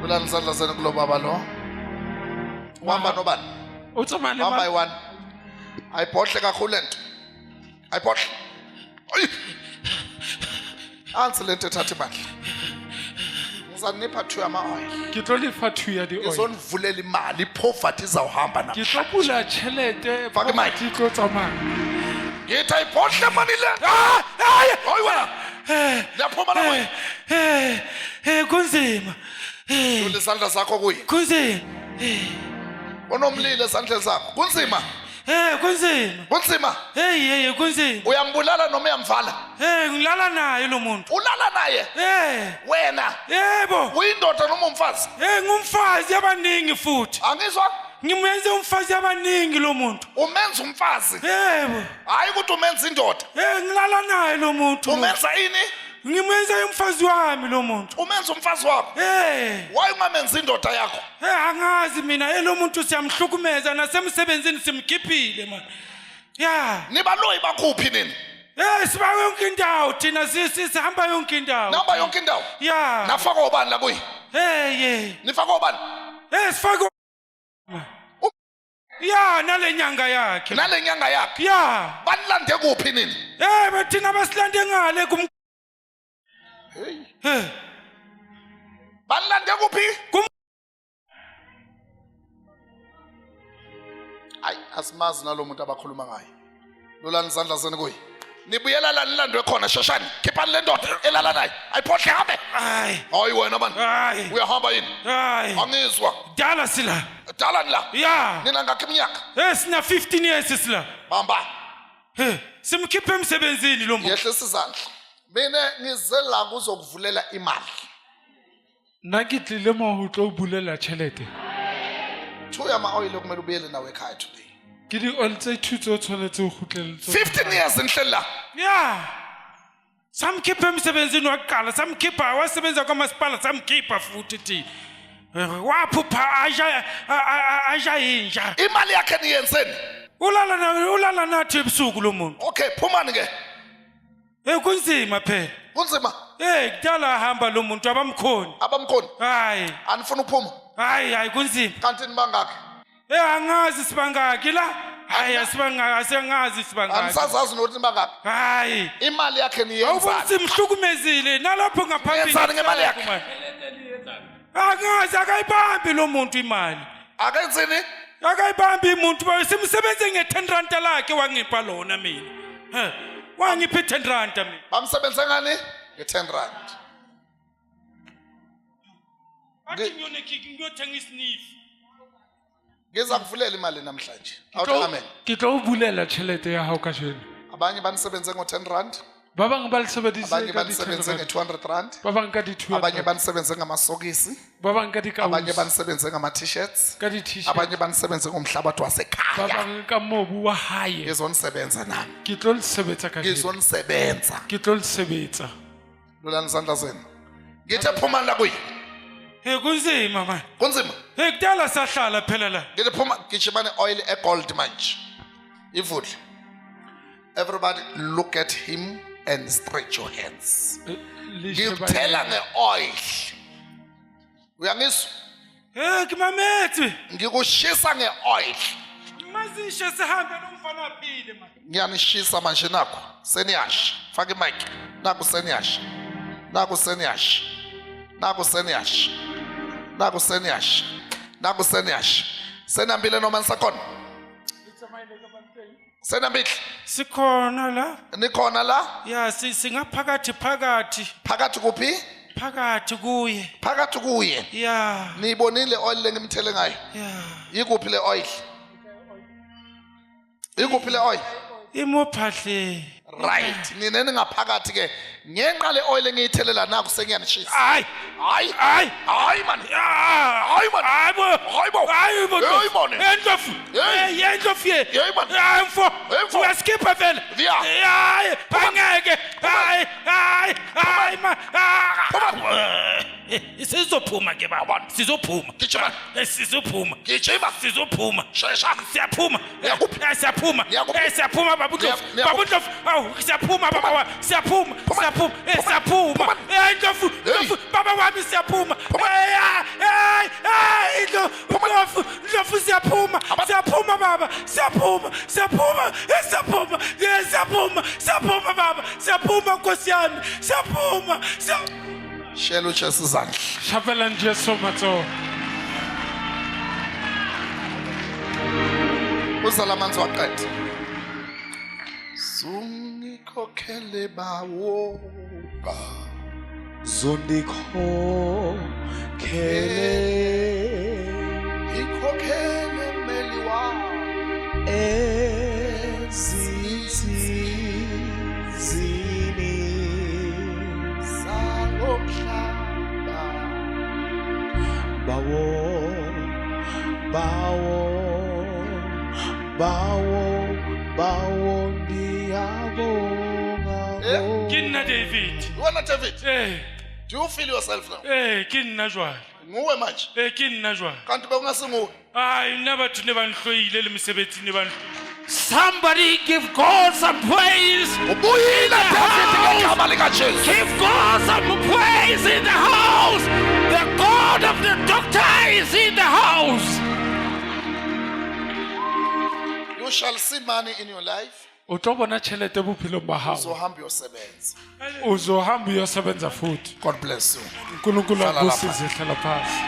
Lulani isandla senu kulo baba lo. Uhamba nobani? O tsamaya le Hamba mang? yi-one. Ayibhodle kakhulu lento. Ayibhodle. Ayi. Ansi lento ethatha imali. Ngizanipha two ama-oil. Ke tlo lefa two ya di-oil. Ngizonivulela imali, i-poverty izawuhamba Ke tlo namhlanje. bula tjhelete, Faka imali. poverty e tlo tsamaya. Ngithi ayibhodle mani le. Ah, hayi. Hayi wena. Liyaphuma la moya. Eh, eh, kunzima. Eh, Lula isandla sakho kuye. kunzima. Unomlilo esandleni sakho. Kunzima. Eh, kunzima. Kunzima. Hey, hey, kunzima. Uyambulala noma uyamvala? Eh, ngilala naye lo muntu. Ulala naye. Eh, Wena yebo. uyindoda noma umfazi? Eh, ngumfazi abaningi futhi. Angizwa? Ngimenze umfazi abaningi lo muntu. Umenza umfazi. Yebo. Hayi ukuthi umenza indoda. Eh, ngilala naye lo muntu. lo. Umenza ini? Ngimenze umfazi wami lo muntu. Umenza umfazi wakho. Eh, Why ungamenzi indoda yakho? eh angazi mina eh lo muntu siyamhlukumeza nasemsebenzini simkhiphile man. Ya. Nibaloyi bakuphi nini? Eh siba yonke indawo thina sihamba yonke indawo. Nihamba yonke indawo. Ya. Nafaka obani la kuyi? Hey hey. Nifaka obani? Eh sifake Ya nale nyanga yakhe. Nale nyanga yakhe. Ya. Banilande kuphi nini? Eh thina basilande ngale kum Hey. Eh Banilande kuphi? Kum Hayi asimazi nalomuntu abakhuluma ngaye. Lulani isandla senu kuye. Nibuyela la nilandwe khona sheshani. Khiphani le ndoda elala naye. Ayiphohle hambe. Hayi. Hayi wena mani. Hayi. Uyahamba yini? Hayi. Angizwa. Dala sila. Dala nila. Ya. Nina ngakhi iminyaka? Eh sina 15 years sila. Bamba. Eh simkhiphe emsebenzini lo muntu. Yehlisa izandla. Mina ngize la kuzokuvulela imali. Nna ke tlile mo ho tlo bulela tjhelete. Two yama oil okumele ubuyele nawe ekhaya today. Ke di-oil tse two tse o tshwanetse o kgutlele tsona. 15 years ngihleli la. Ya. Samkhipha emsebenzini waqala samkhipha wasebenza kwamasipala samkhipha futhi thina. Eh, Waphupha aja aja inja. Imali yakhe niyenzeni? Ulala na ulala nathi ebusuku lo muntu. Okay, phumani ke. Eh kunzima phela. Kunzima. Eh kudala ahamba lo muntu abamkhoni. Abamkhoni. Hayi. Anifuna ukuphuma. Hayi hayi kunzima. Kanti nibangaki? Eh angazi sibangaki la. Hayi asibangaki asingazi sibangaki. Anisazazi nokuthi nibangaki. Hayi. Imali yakhe niyenzani? Awubona simhlukumezile nalapho ngaphambili. Yenzani ngemali yakhe? Angazi akayibambi lo muntu imali. Akenzini? Akayibambi umuntu bayo simsebenze nge-10 rand lakhe wangipha lona mina. He. Wangipha i-10 rand mina. Bamsebenze ngani? Nge-10 rand. Athi ngiyothenga isniff. Ngiza kuvulela imali namhlanje. Awuthi amen. Ke tlo o bulela tjhelete ya hao kajeno. Abanye banisebenze ngo-10 rand, Ba bang ba le sebedise abanye ka di banisebenze 10 rand. nge-200 rand, Ba bang ka di 200 abanye rand. banisebenze ngamasokisi, Ba bang ka abanye dikausi. banisebenze ngama-t-shirts, Ka di-t-shirt. abanye banisebenze ngomhlabathi Ba wasekhaya. bang ka mobu wa hae. Ngizonisebenza nami. Ke tlo le sebetsa kajeno. Ngizonisebenza. Ke tlo le sebetsa. Lulani izandla zenu. Ngithe phumani la kuye. Hey kunzima man. Kunzima. Hey kudala sahlala phela la. Ngithi phuma gijima ne-oil egold manje. Ivudle. Everybody look at him and stretch your hands. Eh, le sheba Ngikuthela nge-oil. Uyangizwa? Hey kimametsi. Ngikushisa nge-oil. Mazishe sihambe lo mfana aphile man. Ngiyanishisa manje nakho. Seniyasha. Faka imic. Naku seniyasha. Naku seniyasha. Naku seniyasha. Naku seniyasha. Naku seniyasha. Senihambile noma nisakhona? Senihambile. Sikhona la. Nikhona la? Ya singaphakathi phakathi Phakathi kuphi? phakathi kuye. Phakathi kuye. Ya. Niyibonile oil lengimthele ngayo? Ya. Ikuphi le oil? Ikuphi le oil? Imophahle. Right. Nina ningaphakathi ke ngenxa le oil engiyithelela naku sengiyanishisa. Hayi. Hayi. Hayi. Hayi man. Hayi man. Hayi bo. Hayi bo. Hayi bo. Hey man. Endlofu. Hey. Hey endlofu ye. Hey man. Hayi mfo. Hey mfo. Uyaskipha vele. Yeah. Hayi. Angeke. Hayi. Hayi. Hayi ma. Phuma. Sizophuma ke baba. Sizophuma. Gijima. Sizophuma. Gijima. Sizophuma. Shesha. Siyaphuma. Niyakuphi? Siyaphuma. Niyakuphi? Siyaphuma baba uNdlovu. Niya- Baba uNdlovu. Awu siyaphuma baba wami. Siyaphuma. Phuma. Siyaphuma. Phuma. Siyaphuma. Phuma. Ndlovu. Hey. Ndlovu. Baba wami siyaphuma. Phuma. Eh, ah, baba, siyaphuma, siyaphuma, eh, siyaphuma, eh, siyaphuma, siyaphuma baba, siyaphuma Nkosi yami, siyaphuma, siyaphuma. Shela uJesu izandla. Shapelang Jesu matsoho. Uzala amanzi waqeda. Zungikhokhele bawo ba. Zondikhokhele Ikhokhele mmeli wami. ezinsizini Salomhlaba. bawo bawo bawo bawo ndiyabonga Eh? Ke nna David. Wena David, Eh, do you feel yourself now? eh, ke nna jwale. Nguwe manje. Eh, ke nna jwale. Kanti bekungasinguwe. Ai, nna batho ne ba nhloile le mosebetsing ne ba nhloile. Somebody give God some praise. Ubuyile David ngegama likaJesu. Give God some praise in the house. The God of the doctor is in the house. You shall see money in your life. O tlo bona tjhelete bophelong ba hao. Uzohamba uyosebenza. Uzohamba uyosebenza futhi. God bless you. uNkulunkulu Hlala lapha. akusize, hlala phansi.